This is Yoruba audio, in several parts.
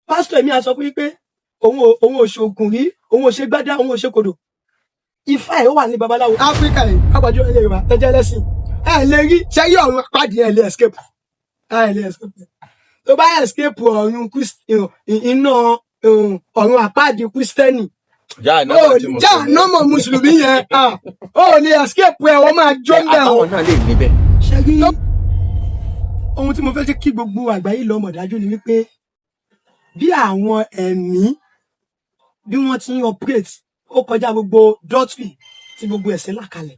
Pásítọ̀ mi á sọ fún yín pé òun ò ṣoògùn rí, òun ò ṣe gbádá, òun ò ṣe kodò. Ifá ẹ̀ ó wà ní babaláwo. Áfíríkà yìí, pápájọ ilẹ̀ Yorùbá tẹ́jẹ́ lẹ́sìn, ẹ lè rí ṣẹ́yí ọ̀run àpáàdì, ẹ lè escape, ẹ lè escape. Tó bá escape ọ̀run iná ọ̀run àpáàdì Kristẹni, já ó nọ́mbà tí mo já sọ. Nọ́mọ̀ mùsùlùmí yẹn, ó lè escape ẹ, wọ́n máa jó ń bẹ̀ o. Àtàwọn náà lè níbẹ̀. Ṣe rí ohun tí mo fẹ́ jẹ́ kí gbogbo àgbáyé lọ mọ̀ dájú ni wípé bí àwọn ẹ̀mí bí wọ́n ti ń operate, ó kọjá gbogbo doctrine tí gbogbo ẹ̀sìn là kalẹ̀.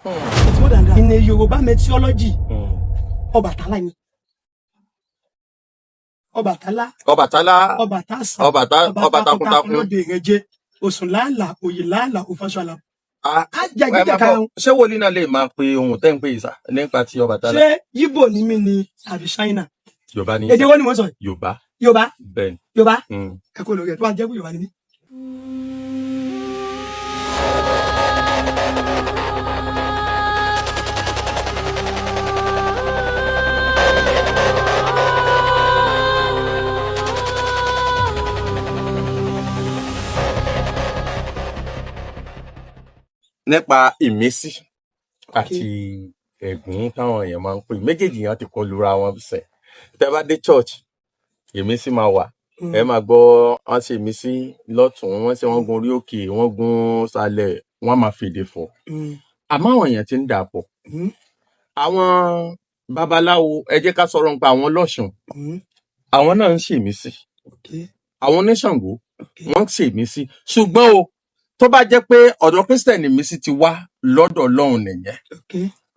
It's more than that. In a Yorùbá mythology, Ọbàtálá ni Ọbàtálá. Ọbàtálá. Ọbàtásà. Ọbàtá, ọba takuntakun. Lóde ìrẹjẹ òsùn láàlà òyì láàlà òfàṣọlá. Ah, á jẹ ẹ máa jíjẹ bọ̀, karùn. Ṣé wòlíì náà lè máa pe ohun tẹ́ ń pè yìí sá nípa ti Ọbàtálá? Ṣé Yíbò ni mí ni àbí Ṣáínà? Yorùbá ní. Èdè wo ni mo ń sọ yìí? Yorùbá. Yorùbá? Bẹ́ẹ̀ ni. Yorùbá. Ẹ kó lórí ẹ tó wà jẹ́ pé Yorùbá ni mí. Nípa ìmísí àti ẹ̀gún táwọn èèyàn máa ń pè méjèèjì yẹn ti kọlu ra wọn sẹ̀. Tẹ́ bá dé church, ìmísí máa wà. Ẹ máa gbọ́ wọ́n ṣe ìmísí lọ́tún, wọ́n ṣe, wọ́n gun orí òkè, wọ́n gun sàlẹ̀, wọ́n máa fèdè fọ̀. Àmọ́ àwọn èèyàn ti ń dà pọ̀. Àwọn babaláwo, ẹ jẹ́ ká sọ̀rọ̀ nípa àwọn ọlọ́ṣun, àwọn náà ń ṣèmísí. Àwọn oníṣàngó, wọ́n ń ṣèmísí. Ṣùgbọ́n o, tó bá jẹ́ pé ọ̀dọ̀ Kristẹni ìmísí ti wá lọ́dọ̀ Ọlọ́run nìyẹn.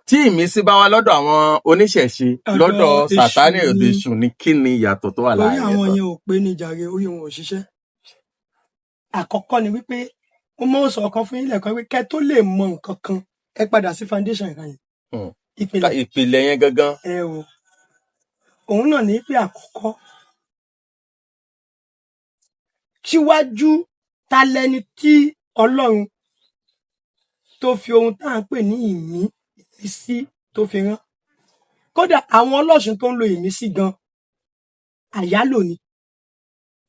Tí ìmísí bá wá lọ́dọ̀ àwọn oníṣẹ̀ṣe, ọ̀dọ̀ lọ́dọ̀ èṣù Sàtánì, ni. ọ̀dọ̀ èṣù ni, kí ni ìyàtọ̀ tó wà Orí láàrin àwọn yẹn sọ? yẹn ò pé ní jàre, orí wọn ò ṣiṣẹ́. Àkọ́kọ́ ni wípé mo mọ̀ sọ ọ̀kan fún yín lẹ́ẹ̀kan wípé kẹ́ tó lè mọ nǹkan kan, ẹ padà sí foundation ìkan yẹn. Ìpìlẹ̀. Ìpìlẹ̀ yẹn gangan. Ẹ o, òun náà ní pé àkọ́kọ́ síwájú, ta lẹni tí Ọlọ́run tó fi ohun tá à ń pè ní ìmísí tó fi rán? Kódà àwọn ọlọ́ṣun tó ń lo ìmísí gan, àyálò ni.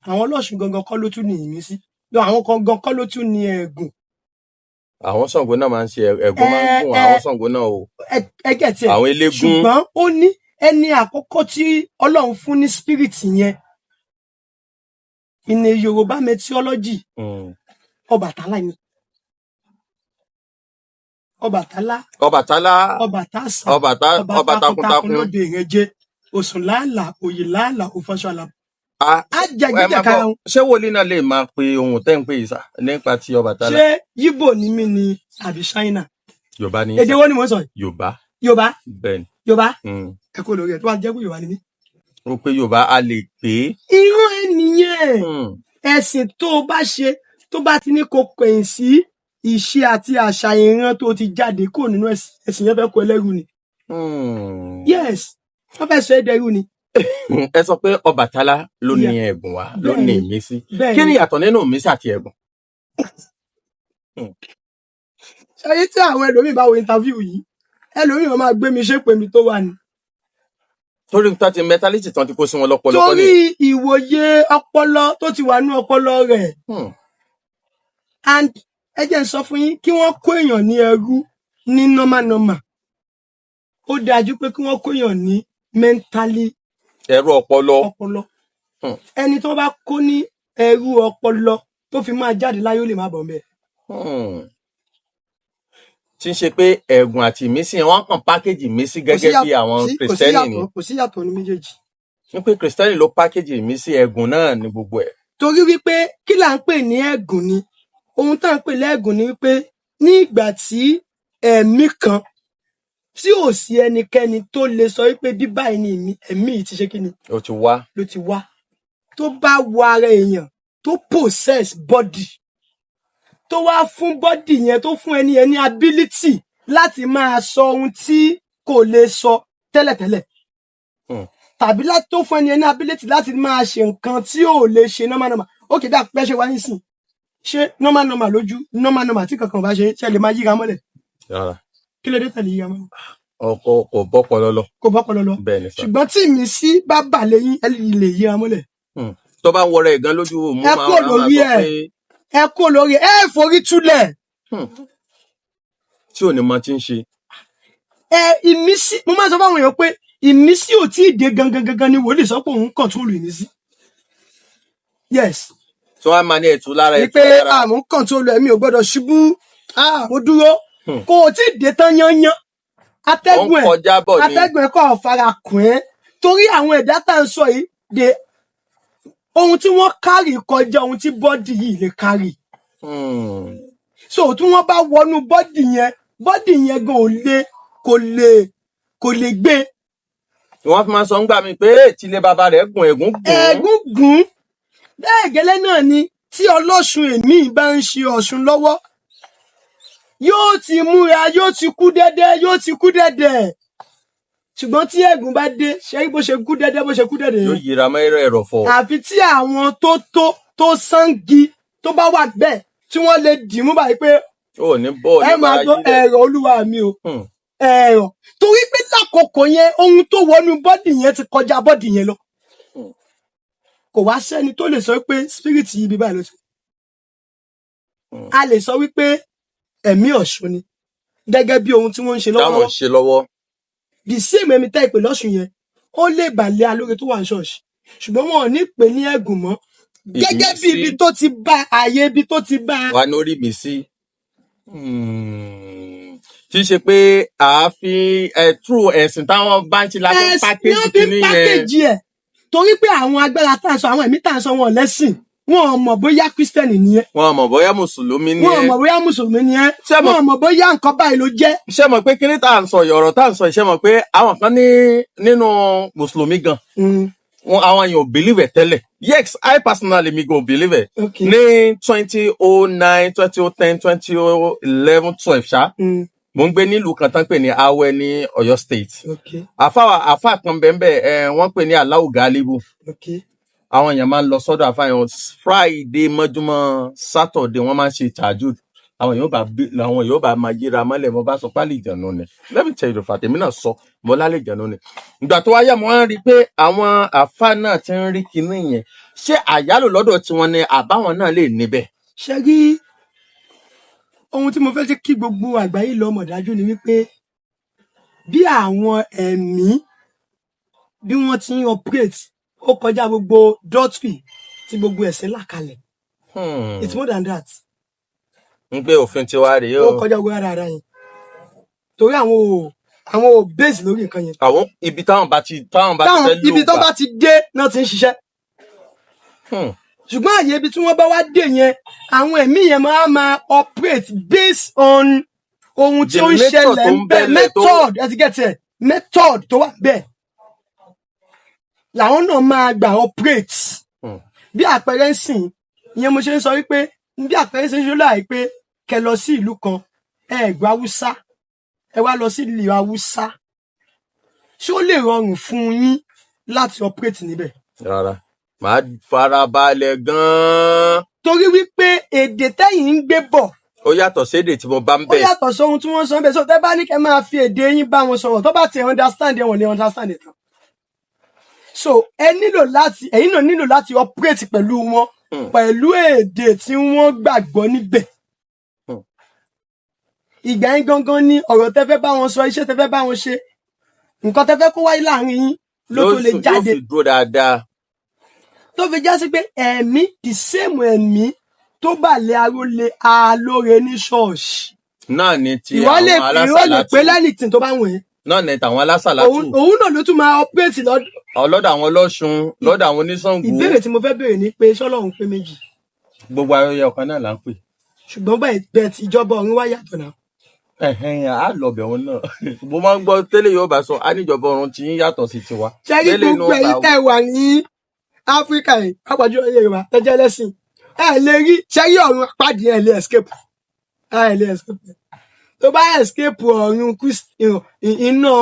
Àwọn ọlọ́ṣun gangan kọ́ ló tún ní ìmísí. No, àwọn kan gan kọ́ ló tún ní ẹ̀gùn. Àwọn Ṣàngó náà máa ń ṣe ẹ̀gún, máa ń gùn. Àwọn Ṣàngó náà o. Ẹ get ẹ̀. Àwọn eléégún. Ṣùgbọ́n ó ní ẹni àkọ́kọ́ tí Ọlọ́run fún ní spirit yẹn in a Yorùbá mythology, Ọbàtálá ni. Ọbàtálá. Ọbàtálá. Ọbàtásà. Ọbàtá, ọba ọba takuntakun takuntakun. Lóde ìrẹjẹ òsùn láàlà òyì láàlà òfàṣọlá. Ah, á jẹ ẹ jíjẹ máa bọ̀, karùn. ṣé wòlíì náà lè máa pe ohun tẹ́ ń pè yìí sá nípa ti Ọbàtálá? Ṣé Yíbò ni mí ni àbí Ṣáínà? Yorùbá ní. Èdè wo ni mo ń sọ yìí? Yorùbá. Yorùbá? Bẹ́ẹ̀ ni. Yorùbá. Ẹ kó lórí ẹ tó wà jẹ́ pé Yorùbá ni mí. Ó pé Yorùbá a lè pè é. Irú ènìyàn, ẹ̀sìn tó o bá ṣe, tó bá ti ní kó kẹ̀yìn sí ìṣe àti àṣà ìran tó ti jáde kúrò nínú ẹ̀sìn, ẹ̀sìn yẹn fẹ́ kó ẹlẹ́rú ni. Yes, wọ́n fẹ́ sọ ẹ́ dẹrú ni. Ẹ sọ pé Ọbàtálá ló ní ẹ̀gún wa, ló ní Bẹ́ẹ̀ni. ìmísí. Bẹ́ẹ̀ Kí ni ni. ìyàtọ̀ nínú ìmísí àti ẹ̀gún? Ṣayé tí àwọn ẹlòmíì bá wo interview yìí, ẹlòmíì wọn máa gbé mi ṣépè mi tó wà ní. Torí tó ti mentality tán ti kó sí wọn lọ́pọ̀lọpọ̀ Torí ni. ìwòye ọpọlọ tó ti wà ní ọpọlọ rẹ̀. And ẹ jẹ́ n sọ fún yín, kí wọ́n kó èèyàn ní ẹrú ní normal normal, ó dájú pé kí wọ́n kó èèyàn ní mentally Ẹrú ọpọlọ. ọpọlọ. Ẹni tó bá kó ní ẹrú ọpọlọ, tó fi máa jáde láyé, ó lè má bọ̀ mbẹ́. Tí ń ṣe pé ẹ̀gún àti ìmísí yẹn, wọ́n kàn package ìmísí gẹ́gẹ́ bí àwọn Kò sí Kìrìsìtẹ́nì ni. yàtọ̀, kò sí yàtọ̀ ní méjèèjì. Ní pé Kìrìsìtẹ́nì ló package ìmísí, ẹ̀gún náà ní gbogbo ẹ̀. Torí wípé kí là ń pè ní ẹ̀gùn ni, ohun tá à ń pè lẹ́gùn ni wípé ní ìgbà tí ẹ̀mí kan tí ò sí ẹnikẹ́ni tó lè sọ wípé bí báyìí ni ẹ̀mí yìí ti ṣe kí ni Ó ti wá. ló ti wá, tó bá wọ ara èèyàn, tó possess body, tó wá fún body yẹn, tó fún ẹni yẹn ní ability láti máa sọ ohun tí kò lè sọ tẹ́lẹ̀tẹ́lẹ̀, tàbí láti tó fún ẹni yẹn ní ability láti máa ṣe nǹkan tí ò lè ṣe normal normal. Ó kì í dà pẹ́ ṣe wá nísìn, ṣé normal normal lójú, normal normal tí kankan ò bá ṣe, ṣe lè máa yíra mọ́lẹ̀? Rárá. Kí ló dé tẹ̀lé yíra mọ́lẹ̀? Ọkọ kò bọ́pọlọ lọ. Kò bọ́pọlọ lọ. Bẹ́ẹ̀ ni sà. Ṣùgbọ́n tí ìmísí bá bà lẹ́yìn, ẹ lè yíra mọ́lẹ̀. Tó bá ń wọrẹ gan lójú òun, Ẹ máa kúrò máa lórí sọ ẹ̀. pé Ẹ kó lórí ẹ, forí túlẹ̀. Tí ò ní mọ tí ń ṣe. Ẹ ìmísí, mo máa ń sọ fáwọn èèyàn pé ìmísí ò tí ì dé gangan gangan ni wòlíì sọ pé òun control ìmísí. Yes. Tí wọ́n á máa ní ẹ̀tú lára, Ni ẹ̀tú pé lára. Àmọ́ ń control ẹ̀mí ò gbọ́dọ̀ ṣubú. Ah, mo dúró. Kò tí ì dé tán yányán. Ó ń Atẹ́gùn ẹ̀ kọjá bọ̀ ni. Atẹ́gùn ẹ̀ kọ́ fara kùn ẹ́, torí àwọn ẹ̀dá tá à ń sọ yìí de, ohun tí wọ́n carry kọjá ohun tí body yìí lè carry. So tí wọ́n bá wọnú body yẹn, body yẹn gan ò lè kò lè gbé. Wọ́n fi máa sọ ń gbà mí pé tílé bàbá rẹ̀ gùn, ẹ̀gún gùn. Ẹ̀gún gùn. Bẹ́ẹ̀ gẹ́lẹ́ náà ni tí ọlọ́ṣun èmi bá ń ṣe ọ̀ṣun lọ́wọ́, yóò ti múra, yóò ti kú dẹ́dẹ́, yóò ti kú dẹ́dẹ́. Ṣùgbọ́n tí ẹ̀gún bá dé, ṣe rí bó ṣe kú dẹ́dẹ́, bó ṣe kú dẹ́dẹ́ Yóò yẹn, yíra mọ́ ẹ̀rọ̀fọ̀. Àfi tí àwọn tó sangi tó bá wà bẹ́ẹ̀ tí wọ́n lè dì mú báyìí pé Ó ní bọ́ọ̀ ẹ ní máa bára gbọ́ yílẹ̀. ẹ̀rọ olúwa mi o, ẹ̀rọ, torí pé lákòókò yẹn, ohun tó wọnú body yẹn ti kọjá body yẹn lọ. Kò wá sẹ́ni tó lè sọ pé spirit yìí bí báyìí ló ti. A lè sọ wípé ẹ̀mí ọ̀ṣun ni, gẹ́gẹ́ bí ohun tí wọ́n ń ṣe Táwọn lọ́wọ́lọ́wọ́. ń ṣe lọ́wọ́. The same ẹ̀mí tẹ́ ìpè lọ́ṣun yẹn, ó lè bàlẹ́ alóore tó wà ní ṣọ́ọ̀ṣì, ṣùgbọ́n wọn ò ní pè ní ẹ̀gùn mọ́, gẹ́gẹ́ bí Ìmísí. ibi tó ti bá ààyè, ibi tó ti bá. Wà lórí mi sí. Tí í ṣe pé àáfin ẹ̀ true ẹ̀sìn táwọn bá ń ṣe la fi ń Ẹ̀sìn ní package wọ́n fi ń kìíní yẹn. package ẹ̀, torí pé àwọn agbára tá à ń sọ, àwọn ẹ̀mí tá à ń sọ, wọn ò lẹ́sìn. Wọn ò mọ̀ bóyá Christian nìyẹn. Wọn mọ̀ bóyá mùsùlùmí ni Wọn ò ẹ. mọ̀ bóyá mùsùlùmí nìyẹn. Ṣé mọ̀ Wọn ò mọ̀ bóyá nǹkan báyìí ló jẹ́. Ṣé mọ̀ pé kíní tá à ń sọ yìí, ọ̀rọ̀ tá à ń sọ yìí, ṣé mọ̀ pé àwọn kan ní nínú mùsùlùmí gan, wọn àwọn èèyàn ò believe ẹ̀ tẹ́lẹ̀. Yes, I personally, mi go believe ẹ̀. Ní 2009, 2010, 2011, 12 ṣá, mo ń gbé nílùú kan tán pè ní Awẹ́ ní Ọ̀yọ́ State. Àfa àfa kan bẹ́ẹ̀ ẹ wọ́n pè ní Aláwù Gálíbù. Àwọn èèyàn máa ń lọ sọ́dọ̀ àfa yẹn Friday mọ́júmọ́ Saturday, wọ́n máa ń ṣe tajud. Àwọn èèyàn bá máa yíra mọ́lẹ̀. Mo bá sọ pálí ìjànú ni. Let me tell you the fact, èmi náà sọ mo lálẹ́ ìjànú ni. Ìgbà tó wáyà, mo wá ń rí i pé àwọn àfa náà ti ń rí kinní yẹn. Ṣé àyálò lọ́dọ̀ tiwọn ni, àbáwọn náà lè níbẹ̀? Ṣe rí ohun tí mo fẹ́ jẹ́ kí gbogbo àgbáyé lọ mọ̀ dájú ni wípé bí àwọn ẹ̀mí bí wọ́n ti ń operate, ó kọjá gbogbo doctrine tí gbogbo ẹ̀sìn là kalẹ̀. It's more than that. Ń pé òfin tiwa rèé Ó o. kọjá gbogbo ara ara yẹn, torí àwọn ò base lórí nǹkan yẹn. Àwọn ibi táwọn bá ti Táwọn fẹ́ lò ibi tó gbà. bá ti dé náà ti ń ṣiṣẹ́. Ṣùgbọ́n àyè ibi tí wọ́n bá wá dé yẹn, àwọn ẹ̀mí yẹn máa máa operate based on ohun tí The ó ń method ṣẹlẹ̀ tó ń ń bẹ̀. bẹ̀lẹ̀ tó Method, ẹ ti get it, method tó wà bẹ́ẹ̀ làwọn náà máa gbà operate. Bí àpẹẹrẹ ń sìn ìyẹn, mo ṣe ń sọ wípé bí àpẹẹrẹ ṣe ń ṣe láì pé kẹ lọ sí ìlú kan, ẹ gbọ́ Haúsá, ẹ wá lọ sí ìlú Haúsá, ṣé ó lè rọrùn fún yín láti operate níbẹ̀? Rárá, màá farabalẹ̀ gan-an. Torí wípé èdè tẹ́yìn ń gbé bọ̀ Ó yàtọ̀ sédè tí mo bá ń ó bẹ̀. yàtọ̀ sóhun tí wọ́n sọ ń bẹ̀. So tẹ́ bá ní kẹ́ máa fi èdè yín bá wọn sọ̀rọ̀, tó bá ti understand ẹ̀, wọ́n lè understand ẹ̀ tán. So ẹ nílò láti, ẹ̀yin náà nílò láti operate pẹ̀lú wọn pẹ̀lú èdè tí wọ́n gbàgbọ́ níbẹ̀. Ìgbà yẹn gangan ni ọ̀rọ̀ tẹ́ fẹ́ bá wọn sọ, iṣẹ́ tẹ́ fẹ́ bá wọn ṣe, nǹkan tẹ́ fẹ́ kó wáyé láàrin yín ló Yóò tó lè yóò jáde. fi dúró dáadáa. Tó fi já sí pé ẹ̀mí, the same ẹ̀mí tó bà lé arólé alóore ní ṣọ́ọ̀ṣì, Náà ni ti ìwọ lè àwọn ìwọ lè pé alásàlátù. lẹ́nìtìn tó bá wùn ẹ́. Náà ni tàwọn alásàlátù. Òun náà ló tún máa operate lọ́dọ̀ Ọlọ́dọ̀ àwọn ọlọ́ṣun, lọ́dọ̀ àwọn oníṣàngó. Ìbéèrè tí mo fẹ́ béèrè ni pé ṣọ́lọ́run pé méjì? Gbogbo ayẹyẹ ọ̀kan náà là ń pè. Ṣùgbọ́n bẹ́ẹ̀ bẹ́ẹ̀ tí ìjọba ọ̀run wá yàtọ̀ náà. Ẹ̀hẹ́n, á lọ bẹ̀ wọn náà. Mo máa ń gbọ́ tẹ́lẹ̀ yóò bá sọ á níjọba ọ̀run tí ń yàtọ̀ sí tiwa. Ṣẹ́rí Tẹ́lẹ̀ gbogbo náà ẹ̀yin bá tẹ́ ẹ wà ní Áfíríkà yìí, pàápàá jùlọ Yorùbá tẹ́jẹ́ lẹ́sìn, ẹ lè rí ṣẹ́rí ọ̀run àpáàdì, ẹ lè escape, ẹ lè escape. Tó bá escape ọ̀run iná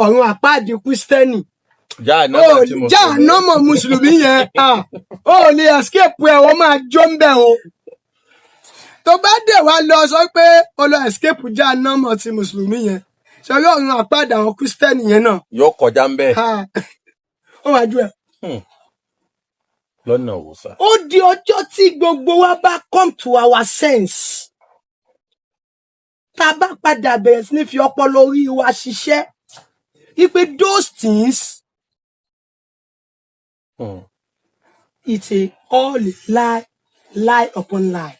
ọ̀run àpáàdì Kristẹni, Já ó ànábà tí mo já sọ. Ànámọ̀ mùsùlùmí yẹn, ah, ó lè escape ẹ, wọ́n máa jó ń bẹ̀ o. Tó bá dẹ̀ wá lọ sọ pé ó lọ escape já ànámọ̀ ti mùsùlùmí yẹn, ṣẹ́rí ọ̀run àpáàdì àwọn Kristẹni yẹn náà, Yóò kọjá ń bẹ̀. ah, ó máa jó ẹ. Lọ́nà wo sà? Ó di ọjọ́ tí gbogbo wa bá come to our sense, tá a bá padà bẹ̀rẹ̀ sí ní fi ọpọlọ orí wa ṣiṣẹ́ wípé those things, it's a all lie, lie upon lie.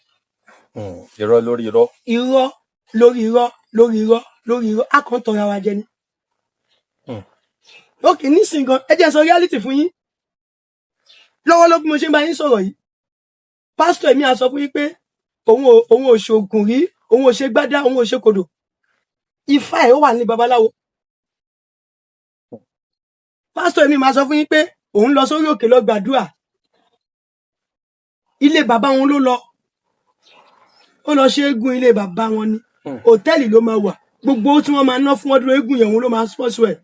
Irọ́ lórí irọ́. Irọ́ lórí irọ́ lórí irọ́ lórí irọ́, a kàn ń tọra wa jẹ ni. Ok, nísìnyí gan, ẹ jẹ́ n sọ reality fún yín lọ́wọ́lọ́wọ́. Bí mo ṣe ń bá yín sọ̀rọ̀ yìí, pásítọ̀ èmi á sọ fún yín pé òun ò ṣoògùn rí, òun ò ṣe gbádá, òun ò ṣe kodò. Ifá ẹ̀ ó wà ní babaláwo. Pásítọ̀ èmi máa sọ fún yín pé òun lọ sórí òkè lọ gbàdúrà, ilé bàbá wọn ló lọ, ó lọ ṣe eégún ilé bàbá wọn ni. Hòtẹ́ẹ̀lì ló máa wà, gbogbo owó tí wọ́n máa ná fún ọdún eégún yẹn, òun ló máa sponsor ẹ̀.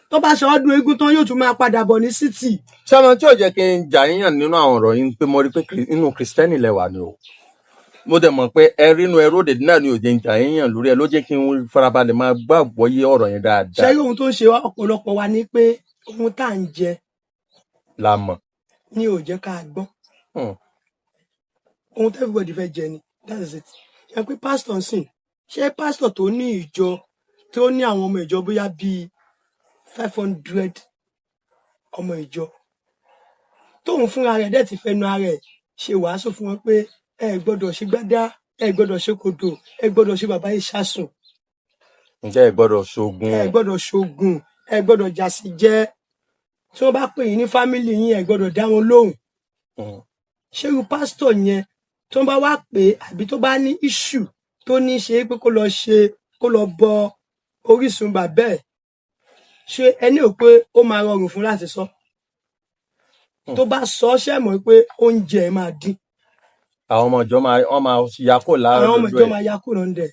Tó bá ṣe ọdún eégún tán, yóò tún máa padà bọ̀ ní city. Sọ́mọ tí ò jẹ́ kí n jà yíyàn nínú àwọn ọ̀rọ̀ yìí pé mo rí pé inú Kristẹni lẹ wà ni o. Mo dẹ̀ mọ̀ pé ẹ rínú ẹ róde náà ni ò jẹ́ ń jà yíyàn lórí ẹ, ló jẹ́ kí n farabalẹ̀ máa gbàgbọ́ yé ọ̀rọ̀ yẹn dáadáa. Ṣé ohun tó ń ṣe wá, ọ̀pọ̀lọpọ̀ wa ni pé ohun tá à ń jẹ La mọ̀. ní ò jẹ́ ká gbọ́n. Ohun tí everybody fẹ́ jẹ ni, that is it. Ṣe pé pastor ń sìn, ṣé pastor tó ní ìjọ, tó ní àwọn ọmọ ìjọ bóyá bíi 500 ọmọ ìjọ, tóun fúnra rẹ̀ dẹ̀ ti fẹnu ara ẹ̀ ṣe wàásù fún wọn pé ẹ gbọ́dọ̀ ṣe gbádá, ẹ gbọ́dọ̀ ṣe kodò, ẹ gbọ́dọ̀ ṣe bàbá ìṣàsùn, Ǹjẹ́ ẹ gbọ́dọ̀ ṣoògùn? Ẹ gbọ́dọ̀ ṣoògùn, ẹ gbọ́dọ̀ jàsí jẹ, tí wọ́n bá pè yín ní family yín, ẹ gbọ́dọ̀ dá wọn lóhùn. Ṣerú pásítọ̀ yẹn, tó bá wá pé àbí tó bá ní issue tó ní ṣe pé kó lọ ṣe, kó lọ bọ orísun bàbá ẹ̀, ṣé ẹni ò pé ó máa rọrùn fún láti sọ? Tó bá sọ, ṣe mọ̀ pé oúnjẹ ẹ̀ máa dín? Àwọn ọmọ ìjọ máa, wọ́n máa ya kó lára Àwọn ọmọ lójú ìjọ ẹ̀. máa ya kúrò ń dẹ̀,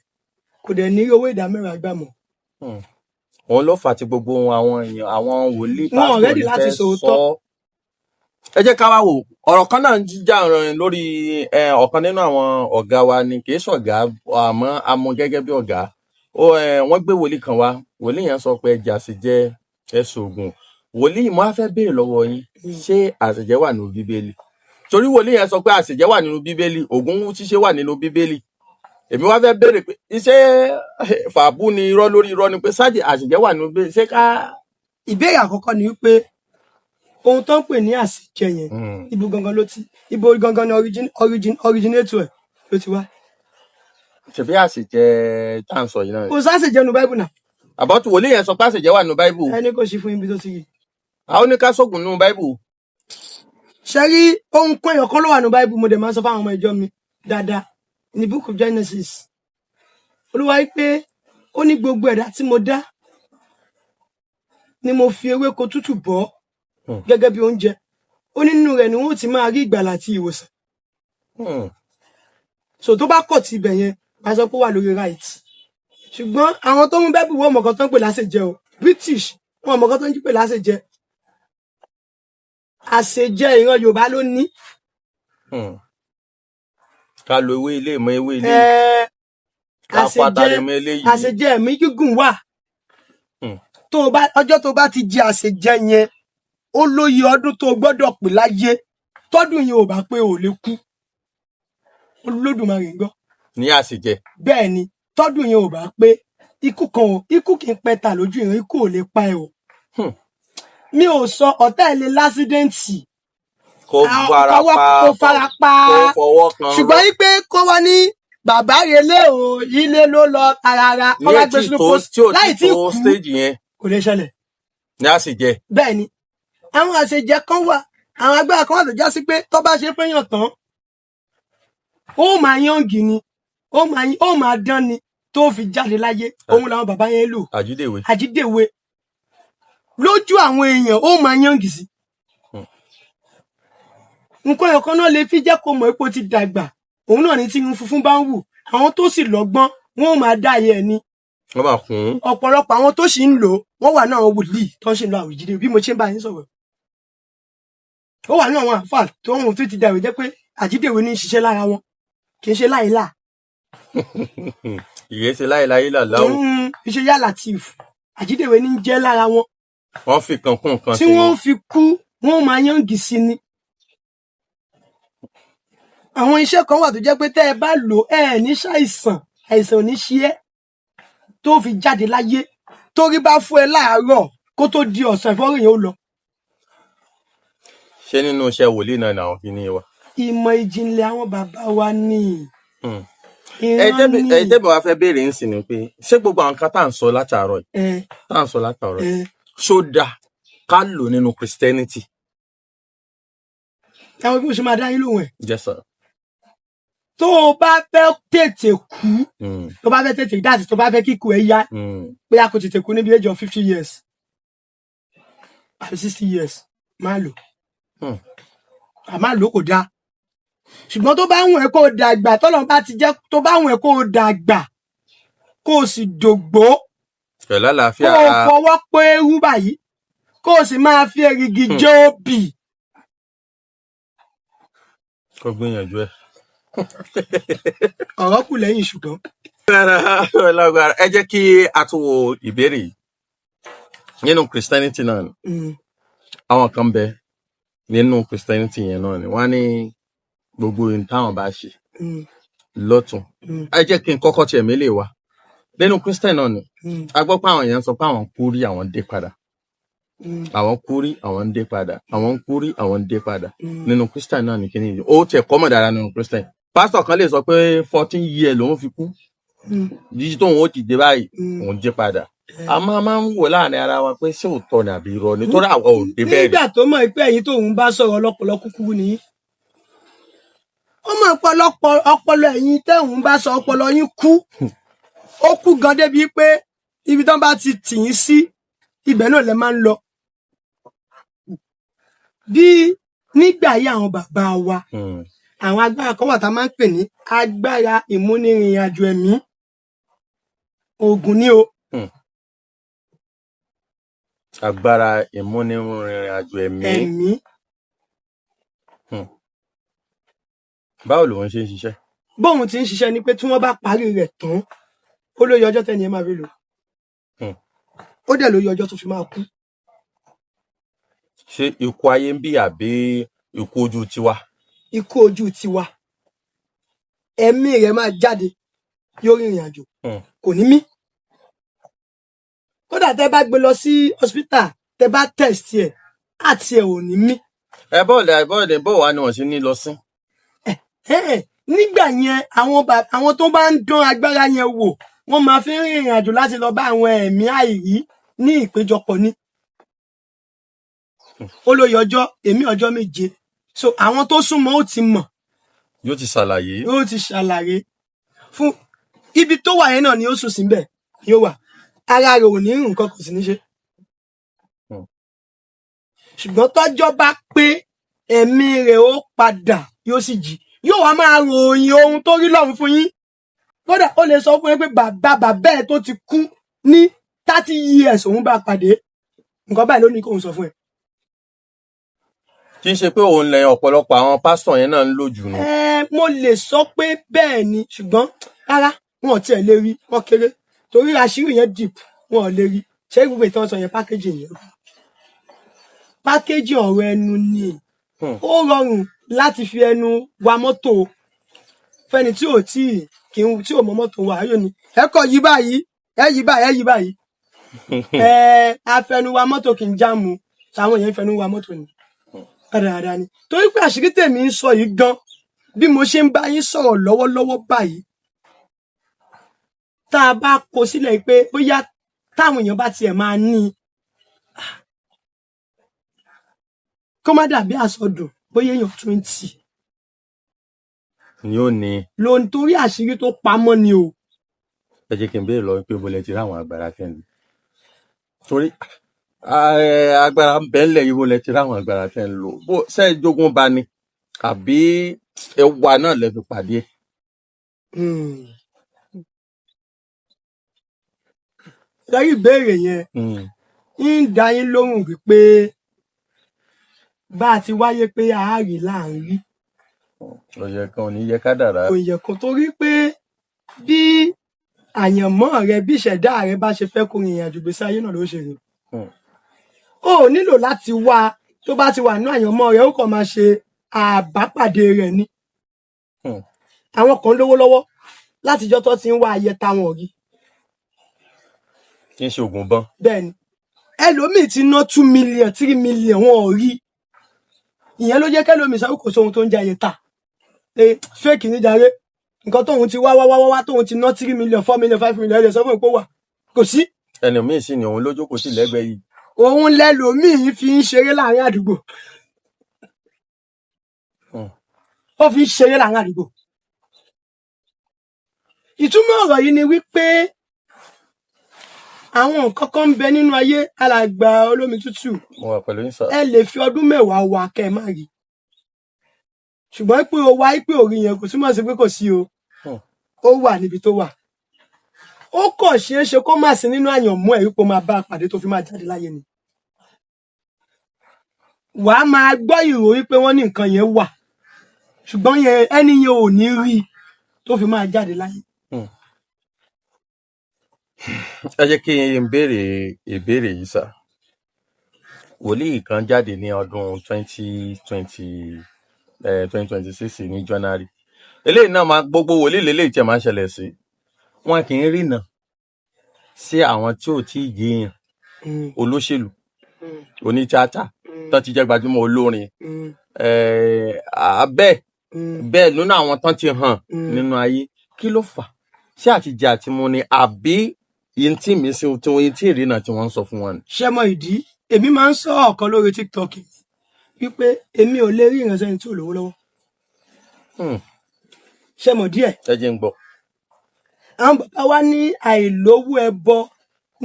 kò dẹ̀ ní owó ìdá mẹ́wàá gbà mọ́. Òun ló fà á tí gbogbo àwọn èèyàn, àwọn wòlíì, Wọn ò pásítọ̀ ready ní láti fẹ́ sòótọ́. sọ. Ẹ jẹ́ ká wá wò ọ̀rọ̀ kan náà ń jíjà rìn lórí ọ̀kan nínú àwọn ọ̀gá wa ni, kì í ṣọ̀gá àmọ́ a mú gẹ́gẹ́ bí ọ̀gá. Ó wọ́n gbé wòlíì kan wá, wòlíì yẹn sọ pé ẹja sì jẹ́ ẹ̀sùn ògùn. Wòlíì, mo á fẹ́ béèrè lọ́wọ́ yín, ṣé àṣejẹ wà nínú Bíbélì? Torí wòlíì yẹn sọ pé àṣejẹ wà nínú Bíbélì, ògùn ṣíṣe wà nínú Bíbélì. Èmi wá fẹ́ béèrè pé iṣẹ́ fàbú ni, irọ́ lórí irọ́ ni, pé sáàjì àṣejẹ wà nínú Bíbélì, ṣé ká. Ìbéèrè àkọ́kọ́ ni wípé ohun tó ń pè ní àṣejẹ yẹn, ibo gangan ló ti, ibo gangan ni originator ẹ̀ ló ti wá? Ṣèbí àṣejẹ tá à ń sọ yìí náà. Kò sáṣejẹ nu Báíbù náà. Àbọ̀tù wòlíì yẹn sọ pé àṣejẹ wà nínú Báíbù. Ẹni kò sí fún ibi tó ti rí. Àwọn oníkásógùn nínú Báíbù. Ṣe rí ohun kan, ẹyọ kan ló wà ní Báíbù, mo dẹ̀ máa ń sọ fáwọn ọmọ ìjọ mi dáadáa ní Book of Genesis. Olúwa wí pé ó ní gbogbo ẹ̀dá tí mo dá ni mo fi ewéko tútù bọ́ gẹ́gẹ́ bí oúnjẹ. Ó ní nínú rẹ̀ ni wọ́n ti máa rí ìgbàlà àti ìwòsàn. So tó bá kọ̀ tí ibẹ̀ yẹn, máa sọ pé ó wà lórí right. Ṣùgbọ́n àwọn tó mú Bẹ́bù, wọ́n mọ̀kan tó ń pè láṣejẹ o. British, wọn mọ̀kan tó ń pè láṣejẹ. Àṣejẹ, ìran Yorùbá ló ní. Ká lo ewé ilé mọ ewé ilé. Ká Àṣejẹ pátá mọ eléyìí. Àṣejẹ ẹ̀mí gígùn wà. Tó o bá, ọjọ́ tó o bá ti jẹ àṣejẹ yẹn, ó lóye ọdún tó o gbọ́dọ̀ pè láyé. Tọ́dún yẹn ò bá pé, ò lè kú. Olódùmarè ń gbọ́. Ní àṣejẹ. Bẹ́ẹ̀ ni, tọ́dún yẹn ò bá pé, ikú kan ò, ikú kì í pẹ́ ta lójú ìran, ikú ò lè pa ẹ o. Mi ò sọ ọ̀tá ẹ̀ lè l'accident, Kó fara pa. Kó fara pa. Kó fọwọ́ kan. Ṣùgbọ́n wípé kó wá ní bàbá relé o, ilé ló lọ tarara, Ní kó wá gbé ètí sínú tó post tí ò láì tí tí tó kú, stage yẹn. Kò lè ṣẹlẹ̀. Ní àṣejẹ. Bẹ́ẹ̀ ni, àwọn àṣejẹ kan wà, àwọn agbára kan wà tó já sí pé tó bá ṣe fẹ́yàn tán, ó máa yàngì ni, ó máa dán ni tó fi jáde láyé. Òun làwọn bàbá yẹn lò. Àjídèwé. Àjídèwe, lójú àwọn èèyàn, ó máa yàngì sí. Nǹkan ẹ̀kan náà lè fi jẹ́ kó mọ̀ pé ó ti dàgbà, òun náà ní tí irun funfun bá ń wù. Àwọn tó sì lọ́gbọ́n, wọn ò máa dá ayé ẹ̀ ni. Wọ́n máa kún un. Ọ̀pọ̀lọpọ̀ àwọn tó sì ń lò ó, wọ́n wà náà, àwọn wòlíì tó ń ṣe lo àwìjídé bí mo ṣe ń bá yín sọ̀rọ̀, ó wà ní àwọn àǹfà tó ń tó ti dàrú, jẹ́ pé àjídèwé ní í ṣiṣẹ́ lára wọn, kì í ṣe láìláà. Ìyẹn ṣe láéláé làláwò. Ìṣe yá latif, àjídèwé ní í jẹ́ lára wọn. Wọ́n fi kan kún nǹkan Tí sí wọ́n ni. fi kú. Wọ́n máa yànjú sí ni. Àwọn iṣẹ́ kan wà tó jẹ́ pé tẹ́ ẹ bá lò, ẹ ní ṣàìsàn, àìsàn ò ní ṣe ẹ́ tó fi jáde láyé. Torí bá fún ẹ láàárọ̀, kó tó di ọ̀sán, ẹ̀fọ́rí yẹn ó lọ. Ṣé nínú iṣẹ́ wòlíì náà ni àwọn kìíní wa? Ìmọ̀ ìjìnlẹ̀ àwọn bàbá wa ní. Ẹ Ìran tẹ́bi ní. ẹ tẹ́bi wàá fẹ́ béèrè ń sìn ni pé, ṣé gbogbo àwọn nǹkan tá à ń sọ látàárọ̀ yìí, tá à ń sọ látàárọ̀ yìí, ṣó dáa ká lò nínú Christianity? Àwọn bí mo ṣe máa dá yín lóhùn ẹ̀. Yes sir. Tó o bá fẹ́ tètè kú, tó bá fẹ́ tètè dáàtì, tó bá fẹ́ kíkú ẹ yá, bóyá kò tètè kú níbi age of 50 years àbí 60 years, máa lò. À máa lò, kò dáa. Ṣùgbọ́n tó bá wùn ẹ́ kó o dàgbà, tọ́lọ́run bá ti jẹ́ tó bá wùn ẹ́ kó o dàgbà, kó o sì dògbó, Pẹ̀lú kó àlàáfíà. o fọwọ́ pé eérú báyìí, kó o sì máa fi èrìgì jẹ obì. Kó gbìyànjú ẹ. Ọ̀rọ̀ kù lẹ́yìn ṣùgbọ́n. Lágbára. Ẹ jẹ́ kí a tún wo ìbéèrè yìí nínú Christianity náà ni. Àwọn kan bẹ nínú Christianity yẹn náà ni wọ́n á ní gbogbo ohun táwọn bá ṣe lọ́tún. Ẹ jẹ́ kí n kọ́kọ́ tiẹ̀ mélèé wa nínú Christian náà ni. A gbọ́ pé àwọn èèyàn sọ pé àwọn kú rí, àwọn dé padà. Àwọn kú rí, àwọn ń dé padà. Àwọn kú rí, àwọn ń dé padà. Nínú Christian náà ní kíní yìí, ó tiẹ̀ kọ́mọ̀ dára nínú Christian. Pásítọ̀ kan lè sọ pé 14 years lòun fi kú, jíjí tóun ó dìde báyìí, òun dé padà. A máa ń wò láàrin ara wa pé ṣé òótọ́ ni àbí irọ́ ni, torí àwa ò dé bẹ́ẹ̀ rí. Nígbà tó mọ̀ pé ẹ̀yin tóun bá sọ̀rọ̀, ọlọ́pọlọ kúkúrú nìyí, ó mọ̀ pé ọpọlọ ẹ̀yin tẹ́hun bá sọ, ọpọlọ yín kú, ó kú gan débi pé ibi tán bá ti tì yín sí, ibẹ̀ náà lẹ máa ń lọ. Bí nígbà ayé àwọn bàbá wa, àwọn agbára kan wà tá a máa ń pè ní agbára ìmúnirìnàjò ẹ̀mí. Oògùn ni o. Agbára ìmúnirìnrìn àjò ẹ̀mí. Ẹ̀mí. Báwo lòun ṣe ń ṣiṣẹ́? Bóun ti ń ṣiṣẹ́ ni pé tí wọ́n bá parí rẹ̀ tán, ó lóye ọjọ́ tẹ́ni ẹ máa fi lò. Ó dẹ̀ lóye ọjọ́ tó fi máa kú. Ṣé ikú ayé ń bí àbí ikú ojú tiwa? Ikú ojú tiwa. Ẹ̀mí rẹ̀ máa jáde, yóò rìnrìn àjò. Kò ní mí. Kódà tẹ́ bá gbé lọ sí hospital, tẹ́ bá test ẹ̀, àti ẹ̀ ò ní mí. Ẹ bọ́ọ̀lù bó wà ni wọ́n ṣe ní lọ sí. Ẹ́ẹ̀, nígbà yẹn, àwọn tó bá ń dán agbára yẹn wò, wọ́n máa fi ń rìnrìn àjò láti lọ bá àwọn ẹ̀mí àìrí ní ìpéjọpọ̀ ni. Ó lóye ọjọ́, èmi ọjọ́ 7. So àwọn tó súnmọ́ ó ti mọ̀. Yóò ti ṣàlàyé. Ó ti ṣàlàyé fún. Ibi tó wà yẹn náà ni ó sùn síbẹ̀, yóò wà, ara rẹ̀ ò ní rùn, nǹkan kò sì ní ṣe. Ṣùgbọ́n tọ́jọ́ bá pé, ẹ̀mí rẹ̀ ó padà, yóò sì jí, yóò wá máa ròyìn ohun tó rí lọ́run fún yín. Kódà ó lè sọ fún yín pé bàbá bàbá ẹ̀ tó ti kú ní 30 years, òun bá pàdé, nǹkan báyìí ló ní kóun sọ fún ẹ. Kì í ṣe pé òun lẹ ọ̀pọ̀lọpọ̀ àwọn pásítọ̀ yẹn náà ń lò jù nù. Ẹ, mo lè sọ pé bẹ́ẹ̀ ni, ṣùgbọ́n rárá, wọn ò tiẹ̀ lè rí, wọn kéré, torí àṣírí yẹn deep, wọn ò lè rí. Ṣé gbogbo ìtàn sọ yẹn, pákéjì yẹn, pákéjì ọ̀rọ̀ ẹnu ni. Ó rọrùn láti fi ẹnu wa mọ́tò fẹ́ni tí ò tí kì í tí ò mọ mọ́tò wa. Yóò ní ẹ kọ yí báyìí, ẹ yí báyìí, ẹ yí báyìí. Ẹ afẹnuwa mọ́tò kì í jáàmù. Sáwọn èèyàn ń fẹnu wa mọ́tò ni dáadáa ni, torí pé àṣírí tèmi ń sọ yìí gan, bí mo ṣe ń bá yín sọ̀rọ̀ lọ́wọ́lọ́wọ́ báyìí, tá a bá kó sílẹ̀ pé bóyá táwọn èèyàn bá tiẹ̀ máa ní i, kó má dàbí àsọdùn, bóyá èèyàn 20 Ni ó ní. Ló ń torí àṣírí tó pamọ́ ni o. Ẹ jẹ́ kí n béèrè lọ pé bó lẹ ti rí àwọn agbára tẹ́ ń lò, torí agbára ń bẹ ńlẹ̀ yìí. Bó lẹ ti rí àwọn agbára tẹ́ ń lò? Bó ṣe é jogún bá ni àbí ẹwà náà lẹ fi pàdé ẹ̀? Lórí ìbéèrè yẹn, ń dá yín lóhùn wípé bá a ti wáyé pé àárí là ń rí. Ọ̀yẹ̀ kan ò ní yẹ kádàrá. Kò yẹ kan, torí pé bí àyànmọ́ rẹ, bí ìṣẹ̀dá rẹ bá ṣe fẹ́ kó rìnrìn àjò gbèsè ayé náà ló ṣe rìn. O ò nílò láti wá. Tó bá ti wà nínú àyànmọ́ rẹ̀, ó kàn máa ṣe àbápàdé rẹ̀ ni. Àwọn kan lówó lọ́wọ́ látijọ́ tó ti ń wá ayẹta, wọn ò rí. Kí n ṣe oògùn bán. Bẹ́ẹ̀ ni, ẹlòmíì ti ná 2 million, 3 million, wọn ò rí. Ìyẹn ló jẹ́ kẹlòmíì sọ pé kò sóhun tó ń jẹ ayẹta, fake ní jàre. Nǹkan tóun ti wá wá wá wá, tóun ti ná 3 million, 4 million, 5 million, ẹ lè sọ fún ìpó wà, kò sí. Ẹlòmíì sì ni òun ló jókòó sí lẹ́gbẹ̀ẹ́ yìí. Òun lẹlòmíì fi ń ṣeré láàrin àdúgbò. Ó fi ń ṣeré láàrin àdúgbò. Ìtumọ̀ ọ̀rọ̀ yìí ni wípé àwọn nǹkan kan ń bẹ nínú ayé, alàgbà olómi tútù. Mo wà pẹ̀lú yín, sir. Ẹ lè fi ọdún 10 wá kẹ́ ẹ má rí, ṣùgbọ́n pé o wá pé òrí yẹn kò túmọ̀ sí pé kò sí o. Ó wà níbi tó wà, ó kàn ṣeé ṣe kó má sí nínú àyànmọ́ ẹ̀, wípé ó máa bá a pàdé tó fi máa jáde láyé ni. Wàá máa gbọ́ ìrò wípé wọ́n ní nǹkan yẹn wà, ṣùgbọ́n yẹn ẹni yẹn ò ní rí i tó fi máa jáde láyé. Ẹ jẹ́ kí n béèrè ìbéèrè yìí, sir. Wòlíì kan jáde ní ọdún 2026 ní January. Eléyìí náà máa gbogbo wòlíì lélẹ́yìí tí ẹ máa ń ṣẹlẹ̀ sí wọn, kì í rìnà sí àwọn tí ò tí ì jẹyàn, olóṣèlú, onítíátà tó ti jẹ́ gbajúmọ̀, olórin, bẹ́ẹ̀ bẹ́ẹ̀ nínú àwọn tán ti hàn nínú ayé. Kí ló fà á? Ṣé àtijẹ àtimu ni, àbí yín tí mi sí tí wọ́n tí ìrìnà tí wọ́n ń sọ fún wọn ni? Ṣé mọ ìdí? Èmi máa ń sọ ọ̀kan lórí TikTok wípé èmi ò lè rí ìránṣẹ́ ẹni tí ò lówó lọ́wọ́. Ṣé mọ díẹ̀? Ẹ jẹ́ ń gbọ́. Àwọn bàbá wa ní àìlówó ẹbọ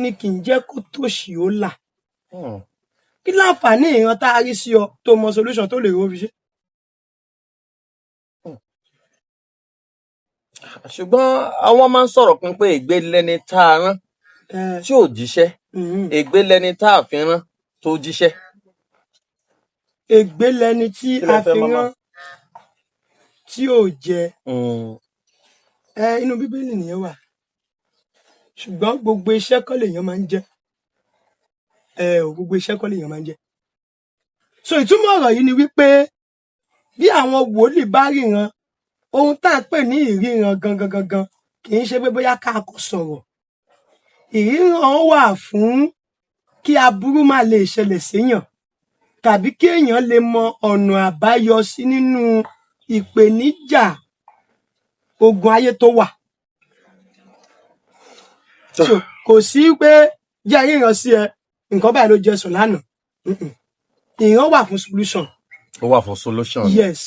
ni kì í jẹ́ kó tòṣì ó là. Kí láǹfààní ìran tá a rí sí ọ tó mọ solution tó lè rówó fi ṣe? Ṣùgbọ́n àwọn máa ń sọ̀rọ̀ pín pé ègbé lẹni tá a rán tí ò jíṣẹ́, ègbé lẹni tá a fi rán tó jíṣẹ́. Ègbé lẹni tí Kí lẹ a fẹ́, fi màmá? rán tí ò jẹ. Ẹ inú Bíbélì nìyẹn wà, ṣùgbọ́n gbogbo iṣẹ́ kọ́ lèèyàn máa ń jẹ. Ẹ ò, gbogbo iṣẹ́ kọ́ lèèyàn máa ń jẹ. So ìtumọ̀ ọ̀rọ̀ yìí ni wípé bí àwọn wòlíì bá ríran, ohun tá à ń pè ní ìríran gangan gangan kì í ṣe pé bóyá ká kò sọ̀rọ̀. Ìríran wà fún kí aburú má lè ṣẹlẹ̀ séèyàn, tàbí kí èèyàn lè mọ ọ̀nà àbáyọ sí nínú ìpèníjà ogun ayé tó wà. So kò sí pé jẹ́ ríran sí ẹ, nǹkan báyìí ló jẹ sùn lánàá. Mm-mm. Ìran wà fún solution. Ó wà fún solution. Yes.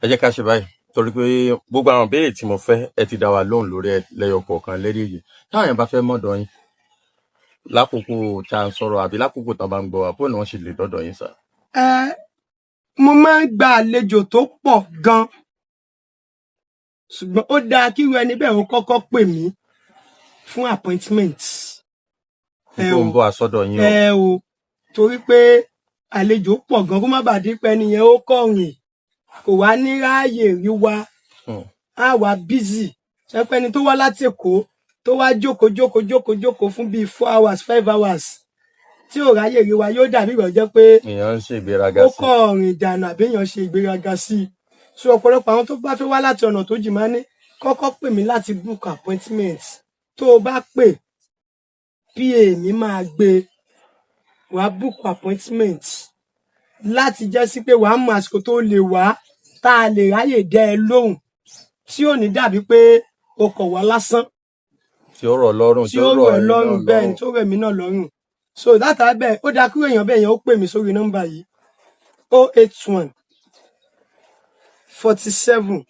Ẹ jẹ́ ká ṣe báyìí, torí pé gbogbo àwọn ìbéèrè tí mo fẹ́, ẹ ti dá wa lóhùn lórí ẹ lẹ́yọ kọ̀ọ̀kan lérí èyí. Táwọn èèyàn bá fẹ́ mọ̀dọ̀ yín lákòókò tá à ń sọ̀rọ̀ àbí lákòókò tá a bá ń gbọ́ wa, bóun ni wọ́n ṣe lè dọ́dọ̀ yín, sir? Ẹ mo máa ń gba àlejò tó pọ̀ gan, ṣùgbọ́n ó dáa kíru ẹni bẹ́ẹ̀ ó kọ́kọ́ pè mí fún appointment. Ẹ tó o ń bọ̀ àsọdọ̀ yín o. Ẹ o, torí pé àlejò pọ̀ gan, kó má bàa di pé ẹni yẹn ó kọ̀rìn kò wá ní ráàyè rí wa. Á wà busy ṣẹpẹ ẹni tó wá láti Èkó tó wá jókòó jókòó jókòó jókòó fún bíi 4 hours, 5 hours tí ò ráyè rí wa, yóò dàbí ìgbà jẹ́ pé Èèyàn ń ṣe ìgbéraga ó sí i. kọ̀ rìn dànù àbí èèyàn ṣe ìgbéraga sí i. So ọ̀pọ̀lọpọ̀ àwọn tó bá fẹ́ wá láti ọ̀nà tó jìn máa ní kọ́kọ́ pè mí láti book appointment. Tó o bá pè, PA mi máa gbé wàá book appointment láti jẹ́ sí pé wàá mọ àsìkò tó lè wá, tá a lè ráyè dẹ́ ẹ lóhùn, tí ò ní dàbí pé o kọ̀ wá lásán. Tí ó rọ̀ lọ́rùn. Tí ó rọ̀ ẹ́ lọ́rùn, bẹ́ẹ̀ ni, tó rẹ̀ mí náà lọ́rùn. So látara bẹ́ẹ̀, ó dáa kúrò èèyàn bẹ́ẹ̀ yẹn ó pè mí sórí nọ́mbà yìí: 081 47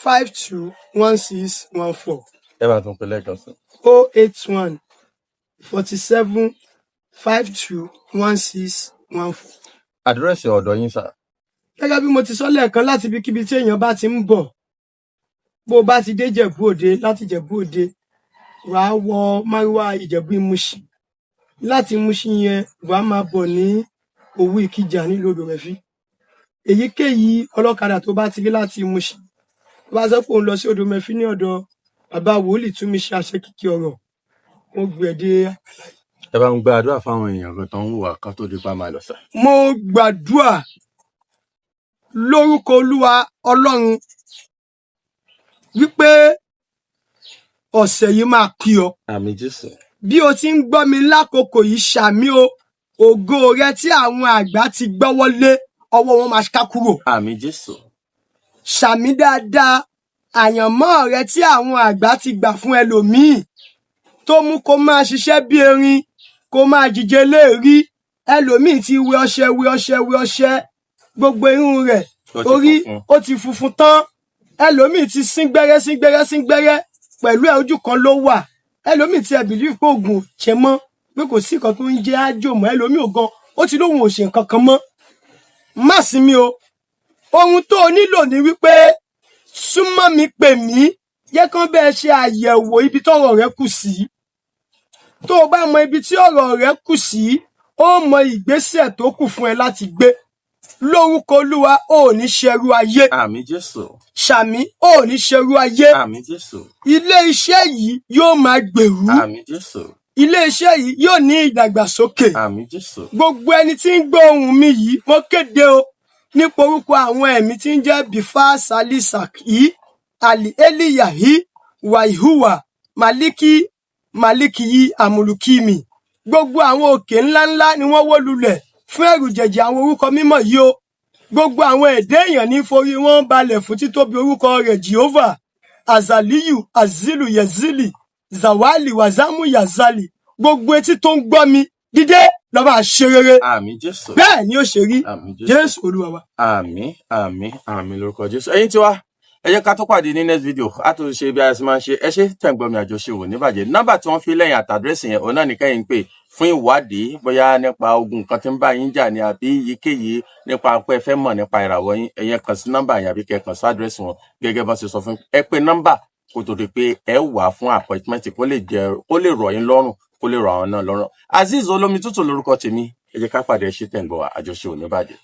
52 16 14. Ẹ bá tún pè lẹ́ẹ̀kan sí. 081 47 52 16 14. Àdírẹ́sì ọ̀dọ̀ yín, sir? Gẹ́gẹ́ bí mo ti sọ lẹ́ẹ̀kan, láti ibikíbi tí èèyàn bá ti ń bọ̀, bó o bá ti dé Ìjẹ̀bú Òde, láti Ìjẹ̀bú Òde wàá wọ márúwá Ìjẹ̀bú Ìmúṣin. Láti Ìmúṣin yẹn, wàá máa bọ̀ ní Òwu Ìkìjà nílùú Odòmẹ́fì. Èyíkéyìí ọlọ́kadà tó bá ti rí láti Ìmúṣin, tó bá sọ pé òun lọ sí Odòmẹ́fì ní ọ̀dọ̀ bàbá wòlíì Túnmíṣe Àṣekìkì ọ̀rọ̀, wọ́n gbé ẹ dé. Ẹ bá ń gba àdúrà fáwọn èèyàn kan tó ń wùwà ká tó di pa máa lọ sà. Mo gbàdúà lórúkọ Olúwa Ọlọ́run wípé ọ̀sẹ̀ yìí máa kí ọ. Àmín Jésù. Bí o ti ń gbọ́ mi lákòókò yìí, ṣàmì o, ògo rẹ tí àwọn àgbà ti gbọ́wọ́ lé, ọwọ́ wọn máa ká kúrò. Àmín Jésù. Ṣàmì dáadáa, àyànmọ́ rẹ tí àwọn àgbà ti gbà fún ẹlòmíì tó mú kó máa ṣiṣẹ́ bí erin, kó máa jíjẹ léèrí. Ẹlòmíì ti wẹ ọṣẹ, wẹ ọṣẹ, wẹ ọṣẹ, gbogbo irun rẹ̀ Ó ti orí funfun. ó ti funfun tán. Ẹlòmíì ti sín gbẹ́rẹ́, sín gbẹ́rẹ́, sín gbẹ́rẹ́ pẹ̀lú ẹ̀, ojú kan ló wà. Ẹlòmíì ti ẹ̀ believe pé oògùn ò jẹ mọ́, pé kò sí nǹkan tó ń jẹ́ ájò mọ́. Ẹlòmíì ò gan, ó ti lóun ò ṣe nǹkan kan mọ́. Má sinmi o. Ohun tó o nílò ni wípé súnmọ́ mi, pè mí, jẹ́ kán bẹ́ẹ̀ ṣe àyẹ̀wò ibi tọ́rọ̀ rẹ kù sí. Tó o bá mọ ibi tí ọ̀rọ̀ rẹ kù sí, ó mọ ìgbésẹ̀ tó kù fún ẹ láti gbé. Lórúkọ Olúwa, ò ní ṣerú ayé. Àmín Jésù. Ṣàmì, ò ní ṣerú ayé. Àmín Jésù. Ilé iṣẹ́ yìí yóò máa gbèrú. Àmín Jésù. Ilé iṣẹ́ yìí yóò ní ìdàgbàsókè. Àmín Jésù. Gbogbo ẹni tí ń gbọ́ ohùn mi yìí, mo kéde o nípa orúkọ àwọn ẹ̀mí tí ń jẹ́ Bifa Salisaki Ali Eliyahi Waihuwa Maliki Malikiyi Amulukimi. Gbogbo àwọn òkè ńláńlá ni wọ́n wó lulẹ̀ fún ẹ̀rù jẹ̀jẹ̀ àwọn orúkọ mímọ́ yìí o. Gbogbo àwọn ẹ̀dá èèyàn ní forí wọn balẹ̀ fún títóbi orúkọ rẹ̀, Jehovah Azaliyu Azilu Yezili Zawali Wazamu Yazali. Gbogbo etí tó ń gbọ́ mi, dídé lọ máa ṣe rere. Àmín Jésù. Bẹ́ẹ̀ ni ó ṣe rí. Àmín Jésù. Jésù Olúwa wa. Àmín, àmín, àmín lórúkọ Jésù. Ẹ̀yin tiwa, ẹ jẹ́ ká tó pàdé ní next video. A tó ṣe bí a ṣe máa ń ṣe. Ẹ ṣe tẹ̀ ń gbọ́ mi, àjọṣe wò níbàjẹ́. Nọ́mbà tí wọ́n fi lẹ́yìn àtàdírẹ́sì yẹn, òun náà ní kẹ́yìn pé fún ìwádìí, bóyá nípa ogun kan tí ń bá yín jà ní àbí èyíkéyìí nípa pé ẹ fẹ́ mọ̀ nípa ìràwọ̀ yín, ẹ̀yin kàn sí nọ́mbà yẹn àbí kẹ́ kàn sí àdírẹ́sì wọn gẹ́gẹ́ bá ṣe sọ fún. Ẹ pé nọ́mbà kó tó di pé ẹ wà fún appointment, kó lè jẹ, kó lè rọ̀ yín lọ́rùn, kó lè rọ̀ àwọn náà lọ́rùn. Azeez Olómi Tútù lórúkọ tèmi. Ẹ jẹ́ ká pàdé. Ẹ ṣé tẹ̀ ń gbọ́ wa, àjọṣe ò ní bàjẹ́.